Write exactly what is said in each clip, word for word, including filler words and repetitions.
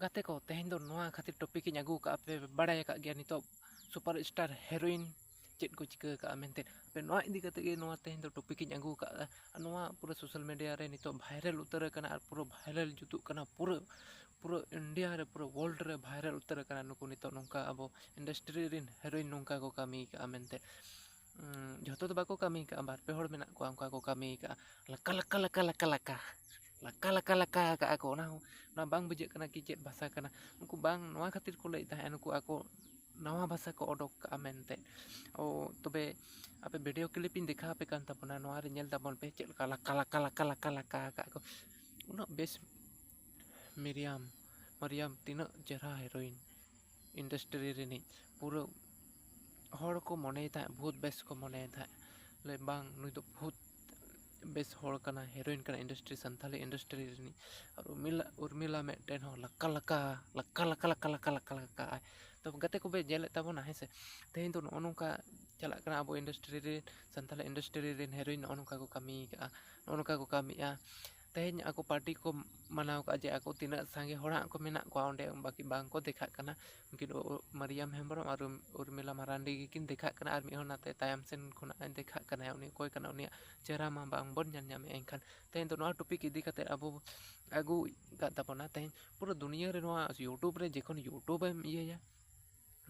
ᱜᱟᱛᱮ ᱠᱚ, ᱛᱮᱦᱮᱧ ᱫᱚ ᱱᱚᱣᱟ ᱠᱷᱟᱹᱛᱤᱨ topic ᱤᱧ ᱟᱹᱜᱩ ᱟᱠᱟᱫᱼᱟ, ᱯᱮ ᱵᱟᱲᱟᱭ ᱟᱠᱟᱫ ᱜᱮᱭᱟ ᱱᱤᱛᱚᱜ super star heroine ᱪᱮᱫ ᱠᱚ ᱪᱤᱠᱟᱹ ᱟᱠᱟᱫᱼᱟ ᱢᱮᱱᱛᱮ᱾ ᱟᱯᱮ ᱱᱚᱣᱟ ᱤᱫᱤ ᱠᱟᱛᱮ ᱜᱮ ᱱᱚᱣᱟ ᱛᱮᱦᱮᱧ ᱫᱚ topic ᱤᱧ ᱟᱹᱜᱩ ᱟᱠᱟᱫᱼᱟ᱾ ᱟᱨ ᱱᱚᱣᱟ ᱯᱩᱨᱟᱹ social media ᱨᱮ ᱱᱤᱛᱚᱜ viral ᱩᱛᱟᱹᱨ ᱟᱠᱟᱱᱟ ᱟᱨ ᱯᱩᱨᱟᱹ viral ᱡᱩᱛᱩᱜ ᱠᱟᱱᱟ, ᱯᱩᱨᱟᱹ, ᱯᱩᱨᱟᱹ India ᱨᱮ, ᱯᱩᱨᱟᱹ world ᱨᱮ viral ᱩᱛᱟᱹᱨ ᱟᱠᱟᱱᱟ᱾ ᱱᱩᱠᱩ ᱱᱤᱛᱚᱜ ᱱᱚᱝᱠᱟ ᱟᱵᱚ industry ᱨᱮᱱ heroine ᱱᱚᱝᱠᱟ ᱠᱚ ᱠᱟᱹᱢᱤ ᱟᱠᱟᱫᱼᱟ ᱢᱮᱱᱛᱮ᱾ ᱩᱸ, ᱡᱷᱚᱛᱚ ᱫᱚ ᱵᱟᱠᱚ ᱠᱟᱹᱢᱤ ᱟᱠᱟᱫᱼᱟ, ᱵᱟᱨ ᱯᱮ ᱦᱚᱲ ᱢᱮᱱᱟᱜ ᱠᱚᱣᱟ ᱚᱱᱠᱟ ᱠᱚ ᱠᱟᱹᱢᱤ ᱟᱠᱟᱫᱼᱟ᱾ ᱞᱟᱠᱟ, ᱞᱟᱠᱟ, ᱞᱟᱠᱟ, ᱞᱟᱠᱟ, ᱞᱟᱠᱟ᱾ ᱞᱟᱠᱟ, ᱞᱟᱠᱟ, ᱞᱟᱠᱟ ᱟᱠᱟᱫᱼᱟ ᱠᱚ᱾ ᱚᱱᱟ ᱦᱚᱸ, ᱚᱱᱟ ᱵᱟᱝ ᱵᱩᱡᱷᱟᱹᱜ ᱠᱟᱱᱟ ᱠᱤ ᱪᱮᱫ ᱵᱷᱟᱥᱟ ᱠᱟᱱᱟ᱾ ᱩᱱᱠᱩ ᱵᱟᱝ ᱱᱚᱣᱟ ᱠᱷᱟᱹᱛᱤᱨ ᱠᱚ ᱞᱟᱹᱭᱮᱫ ᱛᱟᱦᱮᱸᱫ, ᱱᱩᱠᱩ ᱟᱠᱚ ᱱᱟᱣᱟ ᱵᱷᱟᱥᱟ ᱠᱚ ᱚᱰᱚᱠ ᱠᱟᱜᱼᱟ ᱢᱮᱱᱛᱮ᱾ ᱳ, ᱛᱚᱵᱮ ᱟᱯᱮ video clip ᱤᱧ ᱫᱮᱠᱷᱟᱣ ᱟᱯᱮ ᱠᱟᱱ ᱛᱟᱵᱚᱱᱟ, ᱱᱚᱣᱟ ᱨᱮ ᱧᱮᱞ ᱛᱟᱵᱚᱱ ᱯᱮ ᱪᱮᱫ ᱞᱮᱠᱟ ᱞᱟᱠᱟ, ᱞᱟᱠᱟ, ᱞᱟᱠᱟ, ᱞᱟᱠᱟ, ᱞᱟᱠᱟ ᱟᱠᱟᱫ ᱠᱚ᱾ ᱩᱱᱟᱹᱜ ᱵᱮᱥ ᱢᱤᱨᱤᱭᱟᱢ, ᱢᱟᱨᱤᱭᱟᱢ ᱛᱤᱱᱟᱹᱜ ᱪᱮᱦᱨᱟ heroine industry ᱨᱤᱱᱤᱡ᱾ ᱯᱩᱨᱟᱹ ᱦᱚᱲ ᱠᱚ ᱢᱚᱱᱮᱭ ᱛᱟᱦᱮᱸᱫ, ᱵᱚᱦᱩᱛ ᱵᱮᱥ ᱠᱚ ᱢᱚᱱᱮᱭ ᱛᱟᱦᱮᱸᱫ, ᱞᱟᱹᱭ, "ᱵᱟᱝ, ᱱᱩᱭ ᱫᱚ ᱵᱚᱦᱩᱛ ᱵᱮᱥ ᱦᱚᱲ ᱠᱟᱱᱟᱭ, heroine ᱠᱟᱱᱟᱭ industry, ᱥᱟᱱᱛᱟᱞᱤ industry ᱨᱤᱱᱤᱡ᱾" ᱟᱨ ᱩᱨᱢᱤᱞᱟ, ᱩᱨᱢᱤᱞᱟ ᱢᱤᱫᱴᱮᱱ ᱦᱚᱸ ᱞᱟᱠᱟ, ᱞᱟᱠᱟ, ᱞᱟᱠᱟ ᱟᱭ᱾ ᱛᱚ ᱜᱟᱛᱮ ᱠᱚᱯᱮ ᱧᱮᱞᱮᱫ ᱛᱟᱵᱚᱱᱟ, ᱦᱮᱸ ᱥᱮ? ᱛᱮᱦᱮᱧ ᱫᱚ ᱱᱚᱜᱼᱚ ᱱᱚᱝᱠᱟ ᱪᱟᱞᱟᱜ ᱠᱟᱱᱟ ᱟᱵᱚ industry ᱨᱮ, ᱥᱟᱱᱛᱟᱞᱤ industry ᱨᱮᱱ heroine ᱱᱚᱜᱼᱚ ᱱᱚᱝᱠᱟ ᱠᱚ ᱠᱟᱹᱢᱤ ᱠᱟᱜᱼᱟ, ᱱᱚᱜᱼᱚ ᱱᱚᱝᱠᱟ ᱠᱚ ᱠᱟᱹᱢᱤᱜᱼᱟ᱾ ᱛᱮᱦᱮᱧ ᱟᱠᱚ party ᱠᱚ ᱢᱟᱱᱟᱣ ᱠᱟᱜᱼᱟ ᱡᱮ ᱟᱠᱚ ᱛᱤᱱᱟᱹᱜ ᱥᱟᱸᱜᱮ ᱦᱚᱲ ᱦᱟᱸᱜ ᱠᱚ ᱢᱮᱱᱟᱜ ᱠᱚᱣᱟ ᱚᱸᱰᱮ, ᱵᱟᱹᱠᱤ ᱵᱟᱝ ᱠᱚ ᱫᱮᱠᱷᱟᱜ ᱠᱟᱱᱟ᱾ ᱩᱱᱠᱤᱱ ᱩ-, ᱩ-, ᱢᱟᱨᱤᱭᱟᱢ ᱦᱮᱢᱵᱨᱚᱢ ᱟᱨ ᱩᱨ-, ᱩᱨᱢᱤᱞᱟ ᱢᱟᱨᱟᱱᱰᱤ ᱜᱮᱠᱤᱱ ᱫᱮᱠᱷᱟᱜ ᱠᱟᱱᱟ, ᱟᱨ ᱢᱤᱫ ᱦᱚᱲ ᱱᱟᱛᱮ ᱛᱟᱭᱚᱢ ᱥᱮᱱ ᱠᱷᱚᱱᱟᱜ ᱮ ᱫᱮᱠᱷᱟᱜ ᱠᱟᱱᱟᱭ᱾ ᱩᱱᱤ ᱚᱠᱚᱭ ᱠᱟᱱᱟ? ᱩᱱᱤᱭᱟᱜ ᱪᱮᱦᱨᱟ ᱢᱟ ᱵᱟᱝ ᱵᱚᱱ ᱧᱮᱞ ᱧᱟᱢᱮᱫᱼᱟ᱾ ᱮᱱᱠᱷᱟᱱ ᱛᱮᱦᱮᱧ ᱫᱚ ᱱᱚᱣᱟ topic ᱤᱫᱤ ᱠᱟᱛᱮᱫ ᱟᱵᱚ ᱟᱹᱜᱩ ᱟᱠᱟᱫ ᱛᱟᱵᱚᱱᱟ᱾ ᱛᱮᱦᱮᱧ ᱯᱩᱨᱟᱹ ᱫᱩᱱᱤᱭᱟᱹ ᱨᱮ ᱱᱚᱣᱟ YouTube ᱨᱮ ᱡᱚᱠᱷᱚᱱ YouTube ᱮᱢ ᱤᱭᱟᱹᱭᱟ,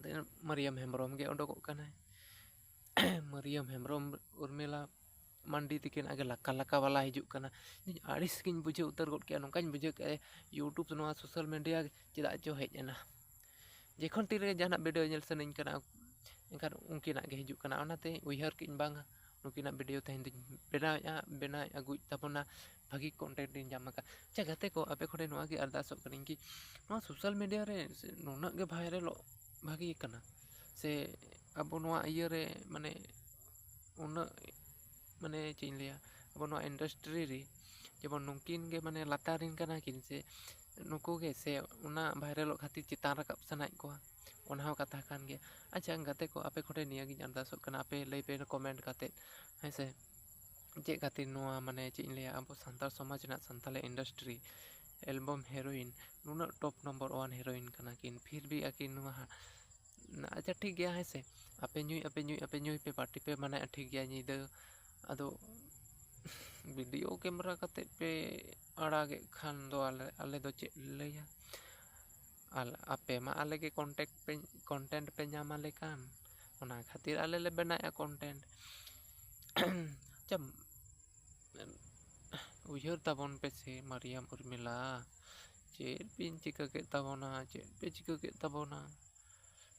ᱛᱮᱦᱮᱧ ᱢᱟᱨᱤᱭᱟᱢ ᱦᱮᱢᱵᱨᱚᱢ ᱜᱮ ᱚᱰᱚᱠᱚᱜ ᱠᱟᱱᱟᱭ᱾ ᱢᱟᱨᱤᱭᱟᱢ ᱦᱮᱢᱵᱨᱚᱢ, ᱩᱨᱢᱤᱞᱟ ᱢᱟᱱᱰᱤ ᱛᱤᱠᱤᱱᱟᱜ ᱜᱮ ᱞᱟᱠᱟ ᱞᱟᱠᱟ ᱵᱟᱞᱟ ᱦᱤᱡᱩᱜ ᱠᱟᱱᱟ᱾ ᱤᱧ ᱟᱹᱲᱤᱥ ᱜᱤᱧ ᱵᱩᱡᱷᱟᱹᱣ ᱩᱛᱟᱹᱨ ᱜᱚᱫ ᱠᱮᱜᱼᱟ, ᱱᱚᱝᱠᱟᱧ ᱵᱩᱡᱷᱟᱹᱣ ᱠᱮᱜᱼᱟ, YouTube ᱱᱚᱣᱟ social media ᱪᱮᱫᱟᱜ ᱪᱚ ᱦᱮᱡ ᱮᱱᱟ᱾ ᱡᱚᱠᱷᱚᱱ ᱛᱤᱨᱮ ᱡᱟᱦᱟᱱᱟᱜ video ᱧᱮᱞ ᱥᱟᱱᱟᱧ ᱠᱟᱱᱟ, ᱮᱱᱠᱷᱟᱱ ᱩᱱᱠᱤᱱᱟᱜ ᱜᱮ ᱦᱤᱡᱩᱜ ᱠᱟᱱᱟ᱾ ᱚᱱᱟᱛᱮ ᱩᱭᱦᱟᱹᱨ ᱠᱮᱜᱼᱟᱹᱧ, ᱵᱟᱝᱟ, ᱱᱩᱠᱤᱱᱟᱜ video ᱛᱮᱦᱮᱧ ᱫᱚᱧ ᱵᱮᱱᱟᱣᱮᱫᱼᱟ, ᱵᱮᱱᱟᱣ ᱟᱹᱜᱩᱭᱮᱫ ᱛᱟᱵᱚᱱᱟ, ᱵᱷᱟᱹᱜᱤ content ᱤᱧ ᱧᱟᱢ ᱟᱠᱟᱫ᱾ ᱟᱪᱪᱷᱟ ᱜᱟᱛᱮ ᱠᱚ, ᱟᱯᱮ ᱠᱚᱴᱷᱮᱱ ᱱᱚᱣᱟ ᱜᱮ ᱟᱨᱫᱟᱥᱚᱜ ᱠᱟᱹᱱᱟᱹᱧ ᱠᱤ ᱱᱚᱣᱟ social media ᱨᱮ ᱱᱩᱱᱟᱹᱜ ᱜᱮ viralᱚᱜ ᱵᱷᱟᱹᱜᱤ ᱠᱟᱱᱟ? ᱥᱮ ᱟᱵᱚ ᱱᱚᱣᱟ ᱤᱭᱟᱹ ᱨᱮ, ᱢᱟᱱᱮ, ᱩᱱᱟᱹᱜ, ᱢᱟᱱᱮ, ᱪᱮᱫ ᱤᱧ ᱞᱟᱹᱭᱟ, ᱟᱵᱚ ᱱᱚᱣᱟ industry ᱨᱮ ᱡᱮᱢᱚᱱ ᱱᱩᱠᱤᱱ ᱜᱮ, ᱢᱟᱱᱮ, ᱞᱟᱛᱟᱨ ᱨᱮᱱ ᱠᱟᱱᱟ ᱠᱤᱱ, ᱥᱮ ᱱᱩᱠᱩ ᱜᱮ, ᱥᱮ ᱚᱱᱟ viralᱚᱜ ᱠᱷᱟᱹᱛᱤᱨ ᱪᱮᱛᱟᱱ ᱨᱟᱠᱟᱵ ᱥᱟᱱᱟᱭᱮᱫ ᱠᱚᱣᱟ? ᱚᱱᱟ ᱦᱚᱸ ᱠᱟᱛᱷᱟ ᱠᱟᱱ ᱜᱮᱭᱟ᱾ ᱟᱪᱪᱷᱟ ᱜᱟᱛᱮ ᱠᱚ, ᱟᱯᱮ ᱠᱚᱴᱷᱮᱱ ᱱᱤᱭᱟᱹ ᱜᱤᱧ ᱟᱨᱫᱟᱥᱚᱜ ᱠᱟᱱᱟ, ᱟᱯᱮ ᱞᱟᱹᱭ ᱯᱮ comment ᱠᱟᱛᱮᱫ, ᱦᱮᱸ ᱥᱮ, ᱪᱮᱫ ᱠᱷᱟᱹᱛᱤᱨ ᱱᱚᱣᱟ, ᱢᱟᱱᱮ, ᱪᱮᱫ ᱤᱧ ᱞᱟᱹᱭᱟ, ᱟᱵᱚ ᱥᱟᱱᱛᱟᱲ ᱥᱚᱢᱟᱡᱽ ᱨᱮᱱᱟᱜ ᱥᱟᱱᱛᱟᱲᱤ industry album heroine, ᱱᱩᱱᱟᱹᱜ top number one heroine ᱠᱟᱱᱟ ᱠᱤᱱ, ᱯᱷᱤᱨ ᱵᱷᱤ ᱟᱹᱠᱤᱱ ᱱᱚᱣᱟ ᱦᱟ-, ᱟᱪᱪᱷᱟ ᱴᱷᱤᱠ ᱜᱮᱭᱟ, ᱦᱮᱸ ᱥᱮ, ᱟᱯᱮ ᱧᱩᱭ, ᱟᱯᱮ ᱧᱩᱭ, ᱟᱯᱮ ᱧᱩᱭ ᱯᱮ, party ᱯᱮ ᱢᱟᱱᱟᱭᱟ, ᱴᱷᱤᱠ ᱜᱮᱭᱟ, ᱧᱤᱫᱟᱹ, ᱟᱫᱚ video camera ᱠᱟᱛᱮ ᱯᱮ ᱟᱲᱟᱜᱮᱫ ᱠᱷᱟᱱ ᱫᱚ ᱟᱞᱮ, ᱟᱞᱮ ᱫᱚ ᱪᱮᱫ ᱞᱮ ᱞᱟᱹᱭᱟ? ᱟᱞ-, ᱟᱯᱮ ᱢᱟ ᱟᱞᱮ ᱜᱮ contact ᱯᱮ, content ᱯᱮ ᱧᱟᱢ ᱟᱞᱮ ᱠᱟᱱ, ᱚᱱᱟ ᱠᱷᱟᱹᱛᱤᱨ ᱟᱞᱮ ᱞᱮ ᱵᱮᱱᱟᱣᱮᱫᱼᱟ content᱾ ᱟᱪᱪᱷᱟ, ᱩᱭᱦᱟᱹᱨ ᱛᱟᱵᱚᱱ ᱯᱮ ᱥᱮ ᱢᱟᱨᱤᱭᱟᱢ ᱩᱨᱢᱤᱞᱟ, ᱪᱮᱫ ᱵᱤᱱ ᱪᱤᱠᱟᱹ ᱠᱮᱫ ᱛᱟᱵᱚᱱᱟ, ᱪᱮᱫ ᱯᱮ ᱪᱤᱠᱟᱹ ᱠᱮᱫ ᱛᱟᱵᱚᱱᱟ?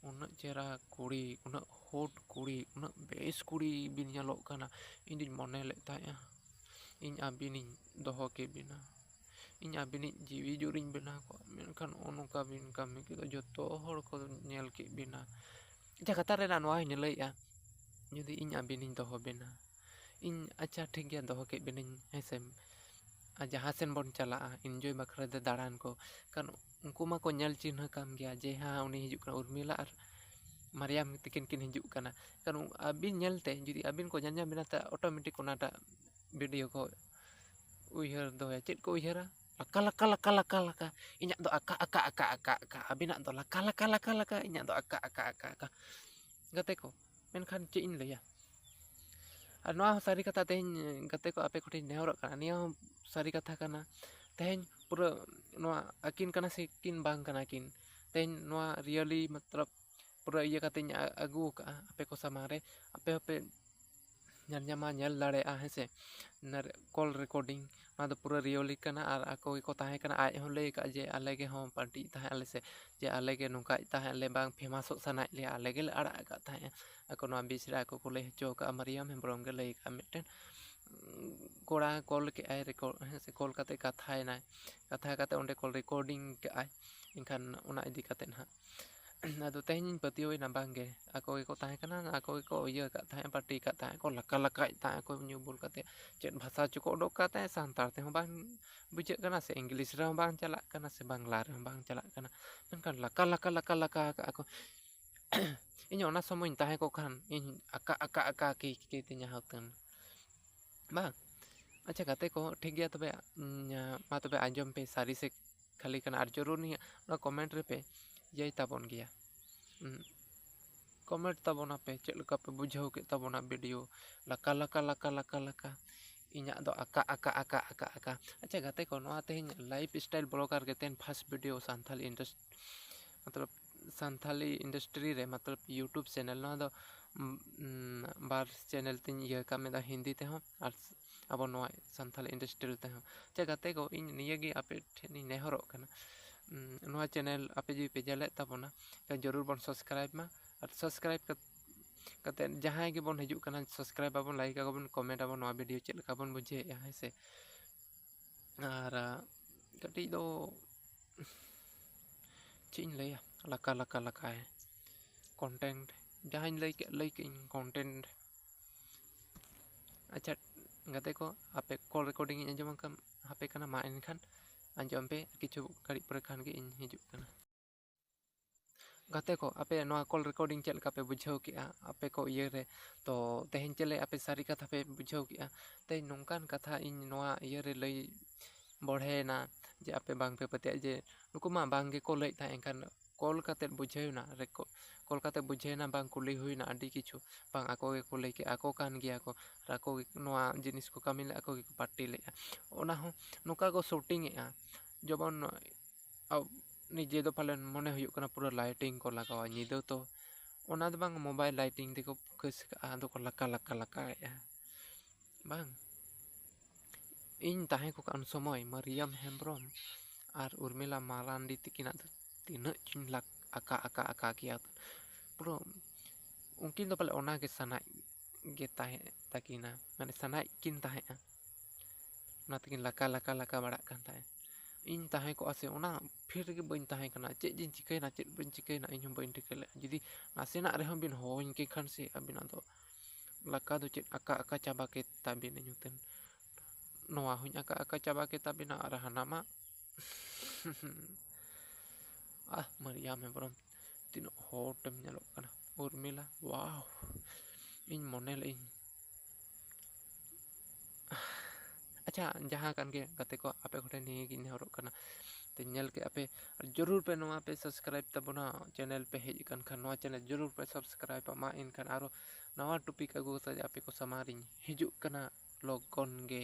ᱩᱱᱟᱹᱜ ᱪᱮᱦᱨᱟ ᱠᱩᱲᱤ, ᱩᱱᱟᱹᱜ hot ᱠᱩᱲᱤ, ᱩᱱᱟᱹᱜ ᱵᱮᱥ ᱠᱩᱲᱤ ᱵᱤᱱ ᱧᱮᱞᱚᱜ ᱠᱟᱱᱟ, ᱤᱧ ᱫᱩᱧ ᱢᱚᱱᱮ ᱞᱮᱫ ᱛᱟᱦᱮᱸᱜᱼᱟ ᱤᱧ ᱟᱹᱵᱤᱱᱤᱧ ᱫᱚᱦᱚ ᱠᱮᱫ ᱵᱤᱱᱟ, ᱤᱧ ᱟᱹᱵᱤᱱᱤᱡ ᱡᱤᱣᱤ ᱡᱩᱨᱤᱧ ᱵᱮᱱᱟᱣ ᱠᱚᱜᱼᱟ, ᱢᱮᱱᱠᱷᱟᱱ ᱱᱚᱜᱼᱚ ᱱᱚᱝᱠᱟ ᱵᱤᱱ ᱠᱟᱹᱢᱤ ᱠᱮᱫᱟ, ᱡᱚᱛᱚ ᱦᱚᱲ ᱠᱚ ᱧᱮᱞ ᱠᱮᱫ ᱵᱤᱱᱟ᱾ ᱟᱪᱪᱷᱟ, ᱠᱟᱛᱷᱟ ᱨᱮᱱᱟᱜ ᱱᱚᱣᱟ ᱦᱚᱧ ᱞᱟᱹᱭᱮᱜᱼᱟ, ᱡᱩᱫᱤ ᱤᱧ ᱟᱹᱵᱤᱱᱤᱧ ᱫᱚᱦᱚ ᱵᱤᱱᱟ, ᱤᱧ, ᱟᱪᱪᱷᱟ ᱴᱷᱤᱠ ᱜᱮᱭᱟ, ᱫᱚᱦᱚ ᱠᱮᱫ ᱵᱤᱱᱟᱹᱧ, ᱦᱮᱸ ᱥᱮ, ᱟᱨ ᱡᱟᱦᱟᱸ ᱥᱮᱱ ᱵᱚᱱ ᱪᱟᱞᱟᱜᱼᱟ, enjoy ᱵᱟᱠᱷᱨᱟ ᱛᱮ ᱫᱟᱬᱟᱱ ᱠᱚ, ᱠᱟᱨᱚᱱ ᱩᱱᱠᱩ ᱢᱟᱠᱚ ᱧᱮᱞ ᱪᱤᱱᱦᱟᱹ ᱠᱟᱢ ᱜᱮᱭᱟ ᱡᱮ ᱦᱮᱸ, ᱩᱱᱤ ᱦᱤᱡᱩᱜ ᱠᱟᱱᱟ, ᱩᱨᱢᱤᱞᱟ ᱟᱨ ᱢᱟᱨᱤᱭᱟᱢ ᱛᱤᱠᱤᱱ ᱠᱤᱱ ᱦᱤᱡᱩᱜ ᱠᱟᱱᱟ᱾ ᱠᱟᱨᱚᱱ ᱟᱹᱵᱤᱱ ᱧᱮᱞᱛᱮ ᱡᱩᱫᱤ ᱟᱹᱵᱤᱱ ᱠᱚ ᱧᱮᱞ ᱧᱟᱢ ᱵᱤᱱᱟ, ᱛᱚ automatic ᱚᱱᱟᱴᱟᱜ video ᱠᱚ ᱩᱭᱦᱟᱹᱨ ᱫᱚᱦᱚᱭᱟ᱾ ᱪᱮᱫ ᱠᱚ ᱩᱭᱦᱟᱹᱨᱟ? ᱞᱟᱠᱟ, ᱞᱟᱠᱟ, ᱞᱟᱠᱟ, ᱞᱟᱠᱟ, ᱞᱟᱠᱟ, ᱤᱧᱟᱹᱜ ᱫᱚ ᱟᱠᱟ, ᱟᱠᱟ, ᱟᱠᱟ, ᱟᱠᱟ, ᱟᱠᱟ, ᱟᱹᱵᱤᱱᱟᱜ ᱫᱚ ᱞᱟᱠᱟ, ᱞᱟᱠᱟ, ᱞᱟᱠᱟ, ᱞᱟᱠᱟ, ᱤᱧᱟᱹᱜ ᱫᱚ ᱟᱠᱟ, ᱟᱠᱟ, ᱟᱠᱟ, ᱟᱠᱟ᱾ ᱜᱟᱛᱮ ᱠᱚ, ᱢᱮᱱᱠᱷᱟᱱ ᱪᱮᱫ ᱤᱧ ᱞᱟᱹᱭᱟ? ᱟᱨ ᱱᱚᱣᱟ ᱦᱚᱸ ᱥᱟᱹᱨᱤ ᱠᱟᱛᱷᱟ, ᱛᱮᱦᱮᱧ ᱜᱟᱛᱮ ᱠᱚ ᱟᱯᱮ ᱠᱚᱴᱷᱮᱱ ᱱᱮᱦᱚᱨᱚᱜ ᱠᱟᱱᱟ, ᱱᱤᱭᱟᱹ ᱦᱚᱸ ᱥᱟᱹᱨᱤ ᱠᱟᱛᱷᱟ ᱠᱟᱱᱟ᱾ ᱛᱮᱦᱮᱧ ᱯᱩᱨᱟᱹ ᱱᱚᱣᱟ ᱟᱹᱠᱤᱱ ᱠᱟᱱᱟ ᱥᱮ ᱠᱤᱱ ᱵᱟᱝ ᱠᱟᱱᱟ ᱠᱤᱱ, ᱛᱮᱦᱮᱧ ᱱᱚᱣᱟ really ᱢᱚᱛᱞᱚᱵ ᱯᱩᱨᱟᱹ ᱤᱭᱟᱹ ᱠᱟᱛᱮᱧ ᱟ-, ᱟᱹᱜᱩ ᱟᱠᱟᱫᱼᱟ ᱟᱯᱮ ᱠᱚ ᱥᱟᱢᱟᱝ ᱨᱮ, ᱟᱯᱮ ᱦᱚᱸᱯᱮ ᱧᱮᱞ ᱧᱟᱢᱟ, ᱧᱮᱞ ᱫᱟᱲᱮᱭᱟᱜᱼᱟ, ᱦᱮᱸ ᱥᱮ᱾ ᱚᱱᱟ ᱨᱮ call recording, ᱱᱚᱣᱟ ᱫᱚ ᱯᱩᱨᱟᱹ really ᱠᱟᱱᱟ᱾ ᱟᱨ ᱟᱠᱚ ᱜᱮᱠᱚ ᱛᱟᱦᱮᱸ ᱠᱟᱱᱟ, ᱟᱡ ᱦᱚᱸ ᱞᱟᱹᱭ ᱟᱠᱟᱫᱼᱟ ᱡᱮ ᱟᱞᱮ ᱜᱮ ᱦᱚᱸ party ᱛᱟᱦᱮᱸ ᱟᱞᱮ ᱥᱮ, ᱡᱮ ᱟᱞᱮ ᱜᱮ ᱱᱚᱝᱠᱟᱭ ᱛᱟᱦᱮᱸ ᱟᱞᱮ, ᱵᱟᱝ famous ᱚᱜ ᱥᱟᱱᱟᱭᱮᱫ ᱞᱮᱭᱟ, ᱟᱞᱮ ᱜᱮᱞᱮ ᱟᱲᱟᱜ ᱟᱠᱟᱫ ᱛᱟᱦᱮᱸᱫ᱾ ᱟᱠᱚ ᱱᱚᱣᱟ ᱵᱤᱪ ᱨᱮ ᱟᱠᱚ ᱠᱚ ᱞᱟᱹᱭ ᱦᱚᱪᱚ ᱟᱠᱟᱫᱼᱟ, ᱢᱟᱨᱤᱭᱟᱢ ᱦᱮᱢᱵᱨᱚᱢ ᱜᱮ ᱞᱟᱹᱭ ᱟᱠᱟᱫᱼᱟ ᱢᱤᱫᱴᱮᱱ, ᱩᱸ, ᱠᱚᱲᱟ call ᱠᱮᱫᱼᱟᱭ, record, ᱦᱮᱸ ᱥᱮ, call ᱠᱟᱛᱮ ᱠᱟᱛᱷᱟᱭᱮᱱᱟᱭ, ᱠᱟᱛᱷᱟ ᱠᱟᱛᱮ ᱚᱸᱰᱮ call recording ᱠᱟᱜᱼᱟᱭ᱾ ᱮᱱᱠᱷᱟᱱ ᱚᱱᱟ ᱤᱫᱤ ᱠᱟᱛᱮ ᱱᱟᱦᱟᱜ ᱟᱫᱚ ᱛᱮᱦᱮᱧ ᱤᱧ ᱯᱟᱹᱛᱭᱟᱹᱣ ᱮᱱᱟ ᱵᱟᱝ ᱜᱮ, ᱟᱠᱚ ᱜᱮᱠᱚ ᱛᱟᱦᱮᱸ ᱠᱟᱱᱟ, ᱟᱠᱚ ᱜᱮᱠᱚ ᱤᱭᱟᱹ ᱟᱠᱟᱫ ᱛᱟᱦᱮᱸᱫ, party ᱟᱠᱟᱫ ᱛᱟᱦᱮᱸᱫ ᱠᱚ, ᱞᱟᱠᱟ ᱞᱟᱠᱟᱭᱮᱫ ᱛᱟᱦᱮᱸᱫ ᱠᱚ ᱧᱩ ᱵᱩᱞ ᱠᱟᱛᱮ᱾ ᱪᱮᱫ ᱵᱷᱟᱥᱟ ᱪᱚᱠᱚ ᱚᱰᱚᱠ ᱟᱠᱟᱫ ᱛᱟᱦᱮᱸᱫ, ᱥᱟᱱᱛᱟᱲ ᱛᱮᱦᱚᱸ ᱵᱟᱝ ᱵᱩᱡᱷᱟᱹᱜ ᱠᱟᱱᱟ ᱥᱮ English ᱨᱮᱦᱚᱸ ᱵᱟᱝ ᱪᱟᱞᱟᱜ ᱠᱟᱱᱟ ᱥᱮ ᱵᱟᱝᱞᱟ ᱨᱮᱦᱚᱸ ᱵᱟᱝ ᱪᱟᱞᱟᱜ ᱠᱟᱱᱟ, ᱢᱮᱱᱠᱷᱟᱱ ᱞᱟᱠᱟ, ᱞᱟᱠᱟ, ᱞᱟᱠᱟ, ᱞᱟᱠᱟ ᱟᱠᱟᱫ ᱠᱚ᱾ ᱤᱧ ᱚᱱᱟ ᱥᱚᱢᱚᱭᱤᱧ ᱛᱟᱦᱮᱸ ᱠᱚᱜ ᱠᱷᱟᱱ ᱤᱧ ᱟᱠᱟ, ᱟᱠᱟ, ᱟᱠᱟ ᱠᱤ, ᱠᱤ ᱛᱤᱧᱟ ᱦᱩᱛᱟᱹᱱ᱾ ᱵᱟᱝ, ᱟᱪᱪᱷᱟ ᱜᱟᱛᱮ ᱠᱚ, ᱴᱷᱤᱠ ᱜᱮᱭᱟ ᱛᱚᱵᱮ, ᱩᱸ, ᱢᱟ ᱛᱚᱵᱮ ᱟᱸᱡᱚᱢ ᱯᱮ, ᱥᱟᱹᱨᱤ ᱥᱮ ᱠᱷᱟᱹᱞᱤ ᱠᱟᱱᱟ, ᱟᱨ ᱡᱚᱨᱩᱨ ᱱᱤᱭᱟᱹ ᱱᱚᱣᱟ comment ᱨᱮᱯᱮ ᱤᱭᱟᱹᱭ ᱛᱟᱵᱚᱱ ᱜᱮᱭᱟ, ᱩᱸ, comment ᱛᱟᱵᱚᱱᱟᱯᱮ, ᱪᱮᱫ ᱞᱮᱠᱟ ᱯᱮ ᱵᱩᱡᱷᱟᱹᱣ ᱠᱮᱫ ᱛᱟᱵᱚᱱᱟ video, ᱞᱟᱠᱟ ᱞᱟᱠᱟ ᱞᱟᱠᱟ ᱞᱟᱠᱟ ᱞᱟᱠᱟ, ᱤᱧᱟᱹᱜ ᱫᱚ ᱟᱠᱟ ᱟᱠᱟ ᱟᱠᱟ ᱟᱠᱟ ᱟᱠᱟ᱾ ᱟᱪᱪᱷᱟ ᱜᱟᱛᱮ ᱠᱚ, ᱱᱚᱣᱟ ᱛᱮᱦᱮᱧ lifestyle blogger ᱜᱮ ᱛᱮᱦᱮᱧ first video ᱥᱟᱱᱛᱷᱟᱞᱤ industry, ᱢᱚᱛᱞᱚᱵ ᱥᱟᱱᱛᱷᱟᱞᱤ industry ᱨᱮ, ᱢᱚᱛᱞᱚᱵ YouTube channel, ᱱᱚᱣᱟ ᱫᱚ, ᱩᱸ, ᱩᱸ, ᱵᱟᱨ channel ᱛᱤᱧ ᱤᱭᱟᱹ ᱠᱟᱜ, ᱢᱤᱫ ᱫᱚ ᱦᱤᱱᱫᱤ ᱛᱮᱦᱚᱸ ᱟᱨ ᱟᱵᱚ ᱱᱚᱣᱟ ᱥᱟᱱᱛᱷᱟᱞᱤ industry ᱛᱮᱦᱚᱸ᱾ ᱟᱪᱪᱷᱟ ᱜᱟᱛᱮ ᱠᱚ, ᱤᱧ ᱱᱤᱭᱟᱹᱜᱮ ᱟᱯᱮ ᱴᱷᱮᱱ ᱤᱧ ᱱᱮᱦᱚᱨᱚᱜ ᱠᱟᱱᱟ, ᱩᱸ, ᱱᱚᱣᱟ channel ᱟᱯᱮ ᱡᱩᱫᱤ ᱯᱮ ᱧᱮᱞᱮᱫ ᱛᱟᱵᱚᱱᱟ, ᱛᱚ ᱡᱚᱨᱩᱨ ᱵᱚᱱ subscribe ᱢᱟ, ᱟᱨ subscribe ᱠᱟᱛᱮ ᱠᱟᱛᱮ ᱡᱟᱦᱟᱸᱭ ᱜᱮᱵᱚᱱ ᱦᱤᱡᱩᱜ ᱠᱟᱱᱟ, subscribe ᱟᱵᱚᱱ, like ᱟᱵᱚᱱ, comment ᱟᱵᱚᱱ, ᱱᱚᱣᱟ video ᱪᱮᱫ ᱞᱮᱠᱟ ᱵᱚᱱ ᱵᱩᱡᱷᱟᱹᱣᱮᱫᱼᱟ, ᱦᱮᱸ ᱥᱮ? ᱟᱨ, ᱟ, ᱠᱟᱹᱴᱤᱡ ᱫᱚ ᱪᱮᱫ ᱤᱧ ᱞᱟᱹᱭᱟ, ᱞᱟᱠᱟ ᱞᱟᱠᱟ ᱞᱟᱠᱟᱭ content, ᱡᱟᱦᱟᱸᱧ ᱞᱟᱹᱭ ᱠᱮᱫ, ᱞᱟᱹᱭ ᱠᱮᱫ ᱤᱧ content᱾ ᱟᱪᱪᱷᱟ ᱜᱟᱛᱮ ᱠᱚ, ᱟᱯᱮ call recording ᱤᱧ ᱟᱸᱡᱚᱢ ᱟᱠᱟᱫ ᱦᱟᱯᱮ ᱠᱟᱱᱟ, ᱢᱟ ᱮᱱᱠᱷᱟᱱ ᱟᱸᱡᱚᱢ ᱯᱮ, ᱠᱤᱪᱷᱩ ᱜᱷᱟᱹᱲᱤᱡ ᱯᱚᱨᱮ ᱠᱷᱟᱱ ᱜᱮ ᱤᱧ ᱦᱤᱡᱩᱜ ᱠᱟᱱᱟ᱾ ᱜᱟᱛᱮ ᱠᱚ, ᱟᱯᱮ ᱱᱚᱣᱟ call recording ᱪᱮᱫ ᱞᱮᱠᱟ ᱯᱮ ᱵᱩᱡᱷᱟᱹᱣ ᱠᱮᱜᱼᱟ ᱟᱯᱮ ᱠᱚ ᱤᱭᱟᱹ ᱨᱮ? ᱛᱚ ᱛᱮᱦᱮᱧ ᱪᱮᱫ ᱞᱮ ᱟᱯᱮ ᱥᱟᱹᱨᱤ ᱠᱟᱛᱷᱟ ᱯᱮ ᱵᱩᱡᱷᱟᱹᱣ ᱠᱮᱜᱼᱟ? ᱛᱮᱦᱮᱧ ᱱᱚᱝᱠᱟᱱ ᱠᱟᱛᱷᱟ ᱤᱧ ᱱᱚᱣᱟ ᱤᱭᱟᱹ ᱨᱮ ᱞᱟᱹᱭ ᱵᱚᱲᱦᱮᱭᱮᱱᱟ ᱡᱮ ᱟᱯᱮ ᱵᱟᱝ ᱯᱮ ᱯᱟᱹᱛᱭᱟᱹᱜᱼᱟ ᱡᱮ ᱱᱩᱠᱩ ᱢᱟ ᱵᱟᱝ ᱜᱮᱠᱚ ᱞᱟᱹᱭᱮᱫ ᱛᱟᱦᱮᱸᱫ, ᱮᱱᱠᱷᱟᱱ call ᱠᱟᱛᱮᱫ ᱵᱩᱡᱷᱟᱹᱣᱮᱱᱟ, ᱨᱮᱠᱚ-, call ᱠᱟᱛᱮᱫ ᱵᱩᱡᱷᱟᱹᱣᱮᱱᱟ, ᱵᱟᱝ ᱠᱩᱞᱤ ᱦᱩᱭᱱᱟ ᱟᱹᱰᱤ ᱠᱤᱪᱷᱩ, ᱵᱟᱝ ᱟᱠᱚ ᱜᱮᱠᱚ ᱞᱟᱹᱭ ᱠᱮᱜᱼᱟ, ᱟᱠᱚ ᱠᱟᱱ ᱜᱮᱭᱟ ᱠᱚ, ᱟᱨ ᱟᱠᱚ ᱜᱮ ᱱᱚᱣᱟ ᱡᱤᱱᱤᱥ ᱠᱚ ᱠᱟᱹᱢᱤ ᱞᱮᱫᱼᱟ, ᱟᱠᱚ ᱜᱮᱠᱚ party ᱞᱮᱫᱼᱟ᱾ ᱚᱱᱟ ᱦᱚᱸ ᱱᱚᱝᱠᱟ ᱠᱚ shooting ᱮᱫᱼᱟ, ᱡᱮᱢᱚᱱ ᱟᱵ-, ᱱᱤᱡᱮ ᱫᱚ ᱯᱟᱞᱮᱱ ᱢᱚᱱᱮ ᱦᱩᱭᱩᱜ ᱠᱟᱱᱟ ᱯᱩᱨᱟᱹ lighting ᱠᱚ ᱞᱟᱜᱟᱣᱟ ᱧᱤᱫᱟᱹ, ᱛᱚ ᱚᱱᱟ ᱫᱚ ᱵᱟᱝ, mobile lighting ᱛᱮᱠᱚ focus ᱠᱟᱜᱼᱟ, ᱟᱫᱚ ᱠᱚ ᱞᱟᱠᱟ ᱞᱟᱠᱟ ᱞᱟᱠᱟᱭᱮᱫᱼᱟ᱾ ᱵᱟᱝ, ᱤᱧ ᱛᱟᱦᱮᱸ ᱠᱚᱜᱼᱟ ᱩᱱ ᱥᱚᱢᱚᱭ ᱢᱟᱨᱤᱭᱟᱢ ᱦᱮᱢᱵᱨᱚᱢ ᱟᱨ ᱩᱨᱢᱤᱞᱟ ᱢᱟᱨᱟᱱᱰᱤ ᱛᱤᱠᱤᱱᱟᱜ ᱫᱚ ᱛᱤᱱᱟᱹᱜ ᱪᱚᱧ ᱞᱟᱠ-, ᱟᱠᱟ ᱟᱠᱟ ᱟᱠᱟ ᱠᱮᱭᱟ᱾ ᱯᱩᱨᱟᱹ ᱩᱱᱠᱤᱱ ᱫᱚ ᱯᱟᱞᱮ ᱚᱱᱟ ᱜᱮ ᱥᱟᱱᱟᱭᱮᱫ ᱜᱮ ᱛᱟᱦᱮᱸ ᱛᱟᱹᱠᱤᱱᱟ, ᱢᱟᱱᱮ ᱥᱟᱱᱟᱭᱮᱫ ᱠᱤᱱ ᱛᱟᱦᱮᱸᱫᱼᱟ, ᱚᱱᱟ ᱛᱮᱠᱤᱱ ᱞᱟᱠᱟ ᱞᱟᱠᱟ ᱞᱟᱠᱟ ᱵᱟᱲᱟᱜ ᱠᱟᱱ ᱛᱟᱦᱮᱸᱫ᱾ ᱤᱧ ᱛᱟᱦᱮᱸ ᱠᱚᱜᱼᱟ ᱥᱮ ᱚᱱᱟ ᱯᱷᱤᱞᱰ ᱨᱮᱜᱮ ᱵᱟᱹᱧ ᱛᱟᱦᱮᱸ ᱠᱟᱱᱟ, ᱪᱮᱫ ᱡᱮᱧ ᱪᱤᱠᱟᱹᱭᱮᱱᱟ ᱪᱮᱫ ᱵᱟᱹᱧ ᱪᱤᱠᱟᱹᱭᱮᱱᱟ ᱤᱧ ᱦᱚᱸ ᱵᱟᱹᱧ ᱴᱷᱤᱠᱟᱹ ᱞᱮᱫᱼᱟ᱾ ᱡᱩᱫᱤ ᱱᱟᱥᱮᱱᱟᱜ ᱨᱮᱦᱚᱸ ᱵᱤᱱ ᱦᱚᱦᱚᱧ ᱠᱮ ᱠᱷᱟᱱ ᱥᱮ ᱟᱹᱵᱤᱱᱟᱜ ᱫᱚ ᱞᱟᱠᱟ ᱫᱚ ᱪᱮᱫ ᱟᱠᱟ ᱟᱠᱟ ᱪᱟᱵᱟ ᱠᱮᱫ ᱛᱟᱵᱤᱱᱟᱹᱧ ᱦᱩᱛᱮᱱ᱾ ᱱᱚᱣᱟ ᱦᱚᱸᱧ ᱟᱠᱟ ᱟᱠᱟ ᱪᱟᱵᱟ ᱠᱮᱫ ᱛᱟᱵᱤᱱᱟ ᱟᱨ ᱦᱟᱱᱟ ᱢᱟ ᱟᱦ, ᱢᱟᱨᱤᱭᱟᱢ ᱦᱮᱢᱵᱨᱚᱢ, ᱛᱤᱱᱟᱹᱜ hot ᱮᱢ ᱧᱮᱞᱚᱜ ᱠᱟᱱᱟ᱾ ᱩᱨᱢᱤᱞᱟ, wow, ᱤᱧ ᱢᱚᱱᱮ ᱞᱮᱫᱟᱹᱧ ᱟᱪᱪᱷᱟ, ᱡᱟᱦᱟᱸ ᱠᱟᱱ ᱜᱮ ᱜᱟᱛᱮ ᱠᱚ, ᱟᱯᱮ ᱠᱚᱴᱷᱮᱱ ᱱᱤᱭᱟᱹ ᱜᱤᱧ ᱱᱮᱦᱚᱨᱚᱜ ᱠᱟᱱᱟ, ᱛᱚ ᱧᱮᱞ ᱠᱮᱫ ᱟᱯᱮ, ᱟᱨ ᱡᱚᱨᱩᱨ ᱯᱮ ᱱᱚᱣᱟ ᱯᱮ subscribe ᱛᱟᱵᱚᱱᱟ, channel ᱯᱮ ᱦᱮᱡ ᱟᱠᱟᱱ ᱠᱷᱟᱱ ᱱᱚᱣᱟ channel ᱡᱚᱨᱩᱨ ᱯᱮ subscribe ᱢᱟ, ᱮᱱᱠᱷᱟᱱ ᱟᱨᱚ ᱱᱟᱣᱟ topic ᱟᱹᱜᱩ ᱠᱟᱛᱮ ᱟᱯᱮ ᱠᱚ ᱥᱟᱢᱟᱝ ᱨᱤᱧ ᱦᱤᱡᱩᱜ ᱠᱟᱱᱟ ᱞᱚᱜᱚᱱ ᱜᱮ᱾